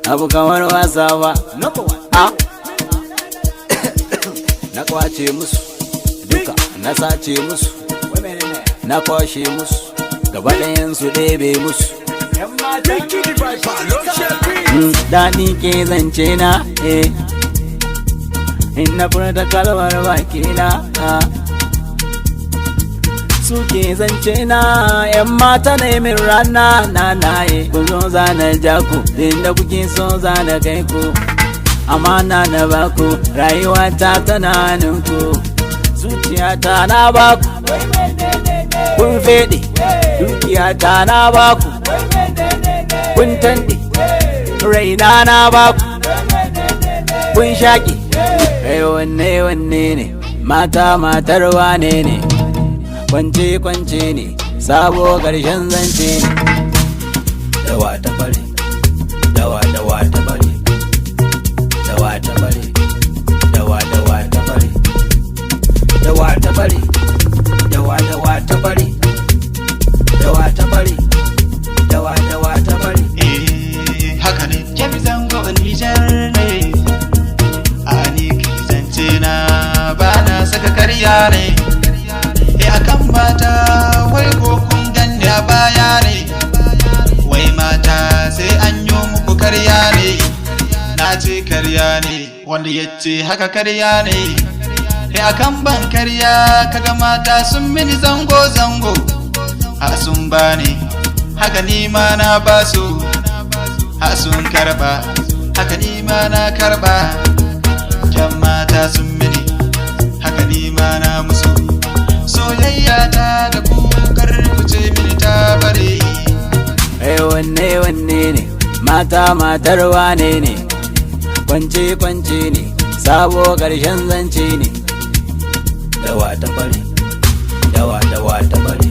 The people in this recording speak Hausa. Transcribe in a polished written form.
Abu kamar wasa ba. Ah. Na kwace musu duka, na sace musu, na kwashe musu gaba ɗayansu, ɗebe musu. Daɗi ke zance na, eh, in na furta kalmar baki na, ah. Suke zance na, yan mata ne min rana na naye. Kun zo zana jaku inda kuke so, zana kai ku, amana na baku, rayuwa ta tana ku, zuciyata na baku, kun fede, dukiyata na baku, kun tande, raina na baku, kun shaƙi. Kai, wanne wanne ne mata, matar wane ne? Kwance kwance ne, sabo ƙarshen zance ne. Dawa ta bare, dawa dawa ta bare, dawa ta bare, dawa dawa ta bare, dawa ta bare, dawa dawa ta bare, dawa ta bare, dawa dawa ta bare. Eh, haka ne, Kebbi zango Nijar ne. A ni zance na ba na saka karya ne. Eh, akan mata, wai ko kun ganni a baya ne? Wai mata sai an yi muku karya ne? Na ce karya ne, wanda ya ce haka karya ne. Eh, akan ban karya, kaga mata sun mini zango zango. A sun bani, haka ni ma na basu. Ha sun karba, haka ni ma na karba. Kyan mata sun mini, haka ni ma na musu. Soyayya ta da ku ku ce mini ta bare. Ai wanne wanne ne mata, matar wane ne? Kwance kwance ne, sabo ƙarshen zance ne. Dawa ta bare, dawa dawa ta bare.